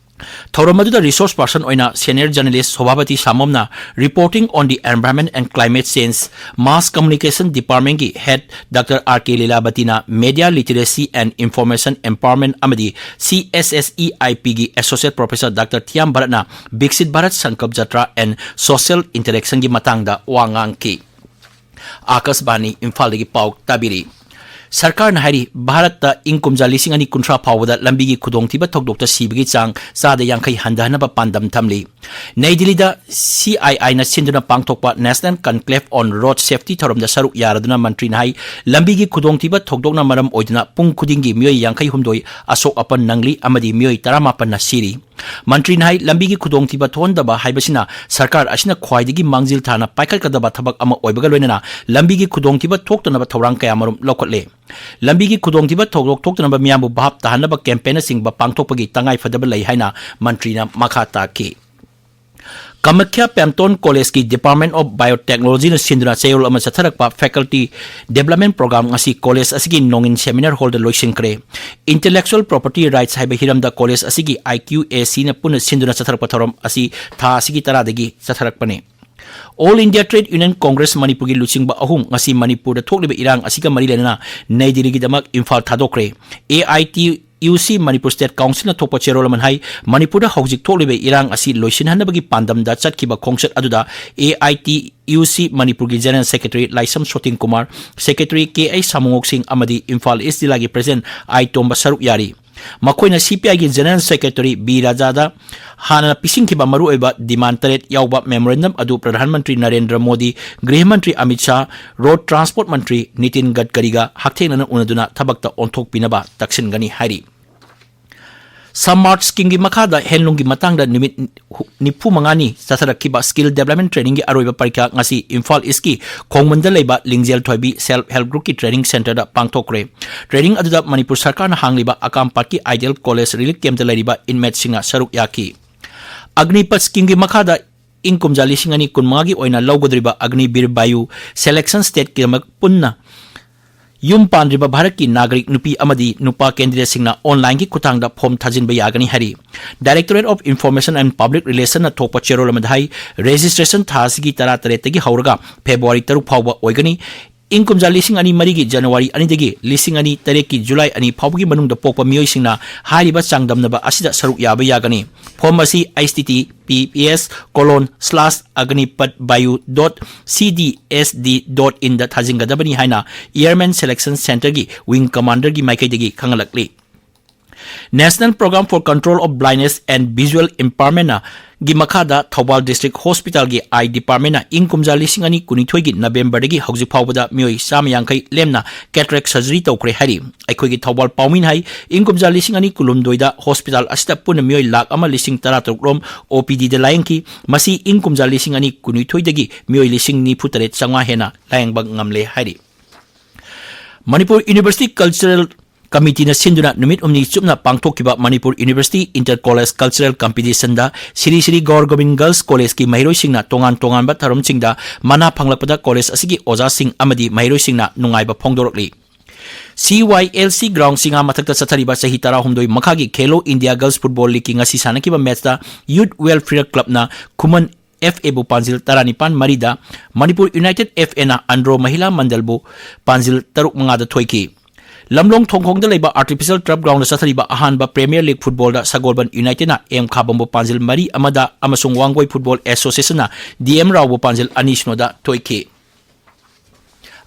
ꯊꯧꯔꯝ ꯑꯗꯨꯗ resource person ꯑꯣꯏꯅ senior journalist ꯁꯣꯚꯥꯄꯇꯤ ꯁꯥꯃꯣꯝꯅ, Reporting on the Environment and Climate Change, Mass Communication Department ꯀꯤ head Doctor R K ꯂꯤꯂꯥꯕꯇꯤꯅ, Media Literacy and Information Empowerment ꯑꯃꯗꯤ C S S E I P ꯒꯤ Associate Professor Doctor ꯊꯤꯌꯥꯝ ꯚꯥꯔꯠꯅ Viksit Bharat Sankalp Yatra and Social Interaction ꯒꯤ ꯃꯇꯥꯡꯗ ꯋꯥ ꯉꯥꯡꯈꯤ꯫ ꯑꯥꯀꯥꯁꯕꯥꯅꯤ ꯏꯝꯐꯥꯜꯗꯒꯤ ꯄꯥꯎ ꯇꯥꯕꯤꯔꯤ꯫ ꯁꯔꯀꯥꯔꯅ ꯍꯥꯏꯔꯤ, ꯚꯥꯔꯠꯇ ꯏꯪ ꯀꯨꯝꯖꯥ ꯂꯤꯁꯤꯡ ꯑꯅꯤ ꯀꯨꯟꯊ꯭ꯔꯥ ꯐꯥꯎꯕꯗ ꯂꯝꯕꯤꯒꯤ ꯈꯨꯗꯣꯡꯊꯤꯕ ꯊꯧꯗꯣꯛꯇ ꯁꯤꯕꯒꯤ ꯆꯥꯡ ꯆꯥꯗ ꯌꯥꯡꯈꯩ ꯍꯟꯊꯍꯟꯅꯕ ꯄꯥꯟꯗꯝ ꯊꯝꯂꯤ꯫ ꯅꯩ ꯗꯤꯜꯂꯤꯗ C I I ꯅ ꯁꯤꯟꯗꯨꯅ ꯄꯥꯡꯊꯣꯛꯄ National Conclave on Road Safety ꯊꯧꯔꯝꯗ ꯁꯔꯨꯛ ꯌꯥꯔꯗꯨꯅ ꯃꯟꯇ꯭ꯔꯤꯅ ꯍꯥꯏ, ꯂꯝꯕꯤꯒꯤ ꯈꯨꯗꯣꯡꯊꯤꯕ ꯊꯧꯗꯣꯛꯅ ꯃꯔꯝ ꯑꯣꯏꯗꯨꯅ ꯄꯨꯡ ꯈꯨꯗꯤꯡꯒꯤ ꯃꯤꯑꯣꯏ ꯌꯥꯡꯈꯩ ꯍꯨꯝꯗꯣꯏ ꯑꯁꯣꯛ ꯑꯄꯟ ꯅꯪꯂꯤ ꯑꯃꯗꯤ ꯃꯤꯑꯣꯏ ꯇꯔꯥꯃꯥꯄꯟꯅ ꯁꯤꯔꯤ꯫ ꯃꯟꯇ꯭ꯔꯤꯅ ꯍꯥꯏ, ꯂꯝꯕꯤꯒꯤ ꯈꯨꯗꯣꯡꯊꯤꯕ ꯊꯣꯛꯍꯟꯗꯕ ꯍꯥꯏꯕꯁꯤꯅ ꯁꯔꯀꯥꯔ ꯑꯁꯤꯅ ꯈ꯭ꯋꯥꯏꯗꯒꯤ ꯃꯥꯡꯖꯤꯜ ꯊꯥꯅ ꯄꯥꯏꯈꯠꯀꯗꯕ ꯊꯕꯛ ꯑꯃ ꯑꯣꯏꯕꯒ ꯂꯣꯏꯅꯅ ꯂꯝꯕꯤꯒꯤ ꯈꯨꯗꯣꯡꯊꯤꯕ ꯊꯣꯛꯇꯅꯕ ꯊꯧꯔꯥꯡ ꯀꯌꯥ ꯃꯔꯨꯝ ꯂꯧꯈꯠꯂꯦ꯫ ꯂꯝꯕꯤꯒꯤ ꯈꯨꯗꯣꯡꯊꯤꯕ ꯊꯧꯗꯣꯛ ꯊꯣꯛꯇꯅꯕ ꯃꯤꯌꯥꯝꯕꯨ ꯚꯥꯞ ꯇꯥꯍꯟꯅꯕ campaign ꯅꯆꯤꯡꯕ ꯄꯥꯡꯊꯣꯛꯄꯒꯤ ꯇꯉꯥꯏ ꯐꯗꯕ ꯂꯩ ꯍꯥꯏꯅ ꯃꯟꯇ꯭ꯔꯤꯅ ꯃꯈꯥ ꯇꯥꯈꯤ꯫ ꯀꯃꯈ꯭ꯌꯥ ꯄꯦꯝꯇꯣꯟ ꯀꯣꯂꯦꯖꯀꯤ Department of Biotechnology ꯅ ꯁꯤꯟꯗꯨꯅ ꯆꯌꯣꯜ ꯑꯃ ꯆꯠꯊꯔꯛꯄ Faculty Development Program ꯉꯁꯤ ꯀꯣꯂꯦꯖ ꯑꯁꯤꯒꯤ ꯅꯣꯡꯏꯟ seminar hall ꯗ ꯂꯣꯏꯁꯤꯟꯈ꯭ꯔꯦ꯫ Intellectual Property Rights ꯍꯥꯏꯕ ꯍꯤꯔꯝꯗ ꯀꯣꯂꯦꯖ ꯑꯁꯤꯒꯤ I Q A C ꯅ ꯄꯨꯟꯅ ꯁꯤꯟꯗꯨꯅ ꯆꯠꯊꯔꯛꯄ ꯊꯧꯔꯝ ꯑꯁꯤ ꯊꯥ ꯑꯁꯤꯒꯤ ꯇꯔꯥꯗꯒꯤ ꯆꯠꯊꯔꯛꯄꯅꯤ꯫ All India Trade Union Congress ꯃꯅꯤꯄꯨꯔꯒꯤ ꯂꯨꯆꯤꯡꯕ ꯑꯍꯨꯝ ꯉꯁꯤ ꯃꯅꯤꯄꯨꯔꯗ ꯊꯣꯛꯂꯤꯕ ꯏꯔꯥꯡ ꯑꯁꯤꯒ ꯃꯔꯤ ꯂꯩꯅꯅ ꯅꯩ ꯗꯤꯜꯂꯤꯒꯤꯗꯃꯛ Imphal ꯊꯥꯗꯣꯛꯈ꯭ꯔꯦ꯫ A I T U C Manipur State Council ꯅ ꯊꯣꯛꯄ ꯆꯦꯔꯣꯜ ꯑꯃꯅ ꯍꯥꯏ, ꯃꯅꯤꯄꯨꯔꯗ ꯍꯧꯖꯤꯛ ꯊꯣꯛꯂꯤꯕ ꯏꯔꯥꯡ ꯑꯁꯤ ꯂꯣꯏꯁꯤꯟꯍꯟꯅꯕꯒꯤ ꯄꯥꯟꯗꯝꯗ ꯆꯠꯈꯤꯕ ꯈꯣꯡꯆꯠ ꯑꯗꯨꯗ A I T U C ꯃꯅꯤꯄꯨꯔꯒꯤ General Secretary Laishram ꯁꯣꯇꯤꯟ Kumar, Secretary K I ꯁꯥꯃꯨꯉꯣꯛ ꯁꯤꯡ ꯑꯃꯗꯤ ꯏꯝꯐꯥꯜ East ꯖꯤꯂꯥꯒꯤ President I ꯇꯣꯝꯕ ꯁꯔꯨꯛ ꯌꯥꯔꯤ꯫ ꯃꯈꯣꯏꯅ ꯁꯤ ꯄꯤ ꯑꯥꯏꯒꯤ General Secretary ꯕꯤ ꯔꯥꯖꯥꯗ ꯍꯥꯟꯅ ꯄꯤꯁꯤꯟꯈꯤꯕ ꯃꯔꯨꯑꯣꯏꯕ demand ꯇꯔꯦꯠ ꯌꯥꯎꯕ memorandum ꯑꯗꯨ ꯄ꯭ꯔꯙꯥꯟ ꯃꯟꯇ꯭ꯔꯤ ꯅꯔꯦꯟꯗ꯭ꯔ ꯃꯣꯗꯤ, ꯒ꯭ꯔꯤꯍ ꯃꯟꯇ꯭ꯔꯤ ꯑꯃꯤꯠ ꯁꯥꯍ, Road Transport ꯃꯟꯇ꯭ꯔꯤ ꯅꯤꯇꯤꯟ ꯒꯗꯀꯔꯤꯒ ꯍꯛꯊꯦꯡꯅꯅ ꯎꯅꯗꯨꯅ ꯊꯕꯛꯇ ꯑꯣꯟꯊꯣꯛꯄꯤꯅꯕ ꯇꯛꯁꯤꯟꯒꯅꯤ ꯍꯥꯏꯔꯤ꯫ Sammarth schemeꯒꯤ ꯃꯈꯥꯗ handloomꯒꯤ ꯃꯇꯥꯡꯗ ꯅꯨꯃꯤꯠ ꯅꯤꯐꯨ ꯃꯉꯥꯅꯤ ꯆꯠꯊꯔꯛꯈꯤꯕ Skill Development Trainingꯒꯤ ꯑꯔꯣꯏꯕ ꯄꯔꯤꯈ꯭ꯌꯥ ꯉꯁꯤ ꯏꯝꯐꯥꯜ Eastꯀꯤ ꯈꯣꯡꯃꯟꯗ ꯂꯩꯕ ꯂꯤꯡꯖꯦꯜ ꯊꯣꯏꯕꯤ Self Help Groupꯀꯤ training centreꯗ ꯄꯥꯡꯊꯣꯛꯈ꯭ꯔꯦ꯫ Training ꯑꯗꯨꯗ ꯃꯅꯤꯄꯨꯔ ꯁꯔꯀꯥꯔꯅ ꯍꯥꯡꯂꯤꯕ ꯑꯀꯥꯝꯄꯥꯠꯀꯤ Ideal College Relief Campꯇ ꯂꯩꯔꯤꯕ inmateꯁꯤꯡꯅ ꯁꯔꯨꯛ ꯌꯥꯈꯤ꯫ Agnipath schemeꯒꯤ ꯃꯈꯥꯗ ꯏꯪ ꯀꯨꯝꯖꯥ ꯂꯤꯁꯤꯡ ꯑꯅꯤ ꯀꯨꯟꯃꯉꯥꯒꯤ ꯑꯣꯏꯅ ꯂꯧꯒꯗꯧꯔꯤꯕ Agniveer Vayu selection stateꯀꯤꯗꯃꯛ ꯄꯨꯟꯅ ꯌꯨꯝ ꯄꯥꯟꯗ꯭ꯔꯤꯕ ꯚꯥꯔꯠꯀꯤ ꯅꯥꯒꯔꯤꯛ ꯅꯨꯄꯤ ꯑꯃꯗꯤ ꯅꯨꯄꯥ candidateꯁꯤꯡꯅ onlineꯒꯤ ꯈꯨꯠꯊꯥꯡꯗ form ꯊꯥꯖꯤꯟꯕ ꯌꯥꯒꯅꯤ ꯍꯥꯏꯔꯤ꯫ Directorate of Information and Public Relationꯅ ꯊꯣꯛꯄ ꯆꯦꯔꯣꯜ ꯑꯃꯗ ꯍꯥꯏ, registration ꯊꯥ ꯑꯁꯤꯒꯤ ꯇꯔꯥꯇꯔꯦꯠꯇꯒꯤ ꯍꯧꯔꯒ February ꯇꯔꯨꯛ ꯐꯥꯎꯕ ꯑꯣꯏꯒꯅꯤ꯫ ꯏꯪ ꯀꯨꯝꯖꯥ ꯂꯤꯁꯤꯡ ꯑꯅꯤ ꯃꯔꯤꯒꯤ January ꯑꯅꯤꯗꯒꯤ ꯂꯤꯁꯤꯡ ꯑꯅꯤ ꯇꯔꯦꯠꯀꯤ July ꯑꯅꯤ ꯐꯥꯎꯕꯒꯤ ꯃꯅꯨꯡꯗ ꯄꯣꯛꯄ ꯃꯤꯑꯣꯏꯁꯤꯡꯅ ꯍꯥꯏꯔꯤꯕ ꯆꯥꯡꯗꯝꯅꯕ ꯑꯁꯤꯗ ꯁꯔꯨꯛ ꯌꯥꯕ ꯌꯥꯒꯅꯤ꯫ Form ꯑꯁꯤ H T T P S colon slash agnipath vayu dot C D S D dot inꯗ ꯊꯥꯖꯤꯟꯒꯗꯕꯅꯤ ꯍꯥꯏꯅ Airman Selection Centreꯒꯤ Wing Commanderꯒꯤ ꯃꯥꯏꯀꯩꯗꯒꯤ ꯈꯪꯍꯜꯂꯛꯂꯤ꯫ National Programme for Control of Blindness and Visual Impairmentꯅ ꯒꯤ ꯃꯈꯥꯗ ꯊꯧꯕꯥꯜ District Hospitalꯒꯤ Eye Departmentꯅ ꯏꯪ ꯀꯨꯝꯖꯥ ꯂꯤꯁꯤꯡ ꯑꯅꯤ ꯀꯨꯟꯅꯤꯊꯣꯏꯒꯤ Novemberꯗꯒꯤ ꯍꯧꯖꯤꯛ ꯐꯥꯎꯕꯗ ꯃꯤꯑꯣꯏ ꯆꯥꯝꯃ ꯌꯥꯡꯈꯩ ꯂꯦꯝꯅ cataract surgery ꯇꯧꯈ꯭ꯔꯦ ꯍꯥꯏꯔꯤ꯫ ꯑꯩꯈꯣꯏꯒꯤ ꯊꯧꯕꯥꯜ ꯄꯥꯎꯃꯤꯅ ꯍꯥꯏ, ꯏꯪ ꯀꯨꯝꯖꯥ ꯂꯤꯁꯤꯡ ꯑꯅꯤ ꯀꯨꯟꯍꯨꯝꯗꯣꯏꯗ hospital ꯑꯁꯤꯗ ꯄꯨꯟꯅ ꯃꯤꯑꯣꯏ ꯂꯥꯈ ꯑꯃ ꯂꯤꯁꯤꯡ ꯇꯔꯥꯇꯔꯨꯛ ꯔꯣꯝ OPDꯗ ꯂꯥꯌꯦꯡꯈꯤ꯫ ꯃꯁꯤ ꯏꯪ ꯀꯨꯝꯖꯥ ꯂꯤꯁꯤꯡ ꯑꯅꯤ ꯀꯨꯟꯅꯤꯊꯣꯏꯗꯒꯤ ꯃꯤꯑꯣꯏ ꯂꯤꯁꯤꯡ ꯅꯤꯐꯨ ꯇꯔꯦꯠ ꯆꯥꯝꯃꯉꯥ ꯍꯦꯟꯅ ꯂꯥꯌꯦꯡꯕ ꯉꯝꯂꯦ ꯍꯥꯏꯔꯤ꯫ ꯃꯅꯤꯄꯨꯔ University Cultural Committeeꯅ ꯁꯤꯟꯗꯨꯅ ꯅꯨꯃꯤꯠ ꯍꯨꯝꯅꯤ ꯆꯨꯞꯅ ꯄꯥꯡꯊꯣꯛꯈꯤꯕ Manipur University Inter College Cultural Competitionꯗ Shri Shri ꯒꯧꯔ ꯒꯣꯕꯤꯟ Girls Collegeꯀꯤ ꯃꯍꯩꯔꯣꯏꯁꯤꯡꯅ ꯇꯣꯉꯥꯟ ꯇꯣꯉꯥꯟꯕ ꯊꯧꯔꯝꯁꯤꯡꯗ ꯃꯅꯥ ꯐꯪꯂꯛꯄꯗ college ꯑꯁꯤꯒꯤ ꯑꯣꯖꯥꯁꯤꯡ ꯑꯃꯗꯤ ꯃꯍꯩꯔꯣꯏꯁꯤꯡꯅ ꯅꯨꯡꯉꯥꯏꯕ ꯐꯣꯡꯗꯣꯔꯛꯂꯤ꯫ CYLC ground ꯁꯤꯡꯍꯥ ꯃꯊꯛꯇ ꯆꯠꯊꯔꯤꯕ ꯆꯍꯤ ꯇꯔꯥꯍꯨꯝꯗꯣꯏ ꯃꯈꯥꯒꯤ Khelo India Girls Football Leagueꯀꯤ ꯉꯁꯤ ꯁꯥꯟꯅꯈꯤꯕ matchꯇ Youth Welfare Clubꯅ ꯈꯨꯃꯟ FAꯕꯨ ꯄꯥꯟꯖꯤꯜ ꯇꯔꯥꯅꯤꯄꯥꯟ ꯃꯔꯤꯗ, ꯃꯅꯤꯄꯨꯔ United FAꯅ ꯑꯟꯗ꯭ꯔꯣ ꯃꯍꯤꯂꯥ ꯃꯟꯗꯜꯕꯨ ꯄꯥꯟꯖꯤꯜ ꯇꯔꯨꯛ ꯃꯉꯥꯗ ꯊꯣꯏꯈꯤ꯫ ꯂꯝꯂꯣꯡ ꯊꯣꯡꯈꯣꯡꯗ ꯂꯩꯕ Artificial Turf Groundꯗ ꯆꯠꯊꯔꯤꯕ ꯑꯍꯥꯟꯕ Premier League Footballꯗ ꯁꯒꯣꯜꯕꯟ Unitedꯅ ꯑꯦꯝ ꯈꯥꯕꯝꯕꯨ ꯄꯥꯟꯖꯤꯜ ꯃꯔꯤ ꯑꯃꯗ ꯑꯃꯁꯨꯡ ꯋꯥꯡꯒꯣꯏ Football Associationꯅ DM ꯔꯥꯎꯕꯨ ꯄꯥꯟꯖꯤꯜ ꯑꯅꯤ ꯁꯤꯅꯣꯗ ꯊꯣꯏꯈꯤ꯫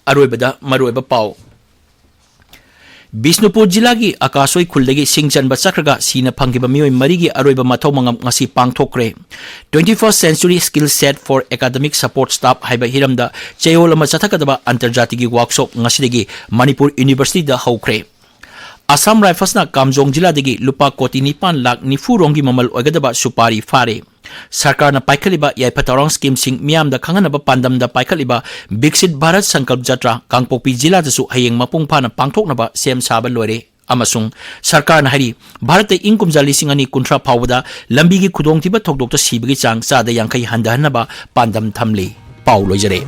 ꯑꯔꯣꯏꯕꯗ ꯃꯔꯨꯑꯣꯏꯕ ꯄꯥꯎ꯫ ꯕꯤꯁꯅꯨꯄꯨꯔ ꯖꯤꯂꯥꯒꯤ ꯑꯀꯥꯁꯣꯏ ꯈꯨꯜꯗꯒꯤ ꯁꯤꯡ ꯆꯟꯕ ꯆꯠꯈ꯭ꯔꯒ ꯁꯤꯅ ꯐꯪꯈꯤꯕ ꯃꯤꯑꯣꯏ ꯃꯔꯤꯒꯤ ꯑꯔꯣꯏꯕ ꯃꯊꯧ ꯃꯉꯝ ꯉꯁꯤ ꯄꯥꯡꯊꯣꯛꯈ꯭ꯔꯦ꯫ Twenty first Century Skill Set for Academic Support Staff ꯍꯥꯏꯕ ꯍꯤꯔꯝꯗ ꯆꯌꯣꯜ ꯑꯃ ꯆꯠꯊꯒꯗꯕ ꯑꯟꯇꯔꯖꯥꯇꯤꯒꯤ ꯋꯥꯛꯁꯣꯞ ꯉꯁꯤꯗꯒꯤ ꯃꯅꯤꯄꯨꯔ ꯌꯨꯅꯤꯚꯔꯁꯤꯇꯤꯗ ꯍꯧꯈ꯭ꯔꯦ꯫ ꯑꯁꯥꯝ ꯔꯥꯏꯐꯜꯁꯅ ꯀꯥꯝꯖꯣꯡ ꯖꯤꯂꯥꯗꯒꯤ ꯂꯨꯄꯥ ꯀꯣꯇꯤ ꯅꯤꯄꯥꯟ ꯂꯥꯈ ꯅꯤꯐꯨ ꯔꯣꯝꯒꯤ ꯃꯃꯜ ꯑꯣꯏꯒꯗꯕ ꯁꯨꯄꯥꯔꯤ ꯐꯥꯔꯦ꯫ ꯁꯔꯀꯥꯔꯅ ꯄꯥꯏꯈꯠꯂꯤꯕ ꯌꯥꯏꯐ ꯊꯧꯔꯥꯡ ꯁ꯭ꯀꯤꯝꯁꯤꯡ ꯃꯤꯌꯥꯝꯗ ꯈꯪꯍꯟꯅꯕ ꯄꯥꯟꯗꯝꯗ ꯄꯥꯏꯈꯠꯂꯤꯕ ꯕꯤꯛꯁꯤꯠ ꯚꯥꯔꯠ ꯁꯪꯀꯜꯞ ꯖꯇ꯭ꯔꯥ ꯀꯥꯡꯄꯣꯛꯄꯤ ꯖꯤꯂꯥꯗꯁꯨ ꯍꯌꯦꯡ ꯃꯄꯨꯡ ꯐꯥꯅ ꯄꯥꯡꯊꯣꯛꯅꯕ ꯁꯦꯝ ꯁꯥꯕ ꯂꯣꯏꯔꯦ ꯑꯃꯁꯨꯡ ꯁꯔꯀꯥꯔꯅ ꯍꯥꯏꯔꯤ, ꯚꯥꯔꯠꯇ ꯏꯪ ꯀꯨꯝꯖꯥ ꯂꯤꯁꯤꯡ ꯑꯅꯤ ꯀꯨꯟꯊ꯭ꯔꯥ ꯐꯥꯎꯕꯗ ꯂꯝꯕꯤꯒꯤ ꯈꯨꯗꯣꯡꯊꯤꯕ ꯊꯧꯗꯣꯛꯇ ꯁꯤꯕꯒꯤ ꯆꯥꯡ ꯆꯥꯗ ꯌꯥꯡꯈꯩ ꯍꯟꯊꯍꯟꯅꯕ ꯄꯥꯟꯗꯝ ꯊꯝꯂꯤ꯫ ꯄꯥꯎ ꯂꯣꯏꯖꯔꯦ꯫